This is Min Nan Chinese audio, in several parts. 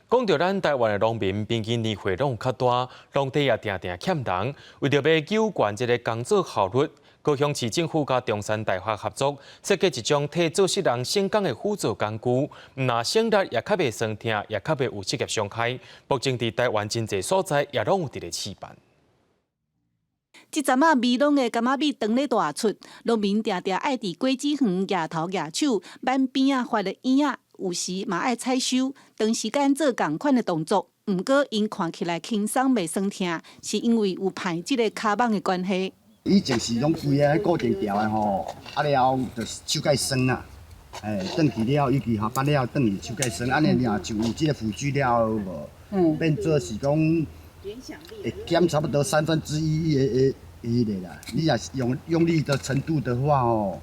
講著咱台灣的農民平均年歲攏較大，農地也定定欠人。為著欲糾懸這个工作效率，高雄市政府佮中山大學合作，設計一種替做穡人省工的輔助工具，毋但省力，也較袂痠疼，也較袂有職業傷害。目前佇台灣真濟所在也攏有佇咧試辦。這陣仔美濃的柑仔米當咧大出，農民定定愛佇果子園舉頭舉手，挽邊仔發的葉仔，有時嘛愛採收，長時間做仝款的動作。毋過𪜶看起來輕鬆袂痠疼，是因為有派這个跤蠓的關係。以前是攏規个固定條的吼，啊了後就是手較酸啦，哎，轉去了，尤其下班了轉去手較酸，按呢爾就有這个輔具了無，變做是講會減差不多三分之一的的彼个啦。你若是用用力的程度的話吼，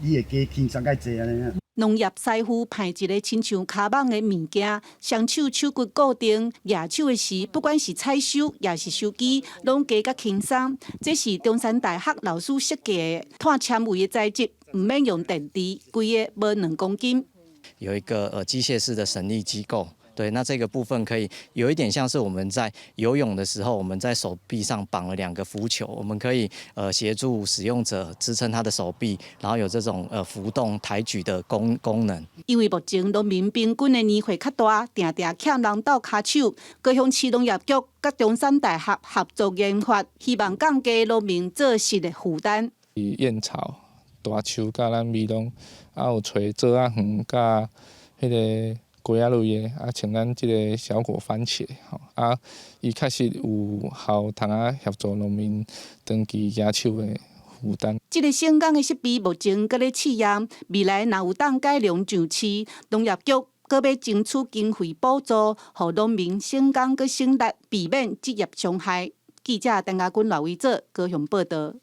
你會加輕鬆較濟按呢。農業師傅派一个親像跤蠓的物件，雙手手骨固定，舉手的時，不管是採收抑是收機，攏加較輕鬆。這是中山大學老師設計的炭纖維的材質，毋免用電池，規个無2公斤。有一個機械式的省力機構。對，那這個部分可以有一點像是我們在游泳的時候，我們在手臂上綁了兩個浮球，我們可以協助使用者支撐他的手臂，然後有這種浮動抬舉的功能。因為目前農民平均的年歲較大，定定欠人鬥跤手。高雄市農業局佮中山大學合作研發，希望降低農民做穡的負擔。燕巢、大樹佮咱美濃，啊有揣棗仔園佮彼个瓜仔類的，啊，像咱這个小果番茄，吼，啊，伊確實有效通啊協助農民長期舉手的負擔。這个省工的設備目前閣咧試驗，未來若有當改良上市，農業局閣欲爭取經費補助，予農民省工閣省力，避免職業傷害。記者陳家軍、劉維哲高雄報導。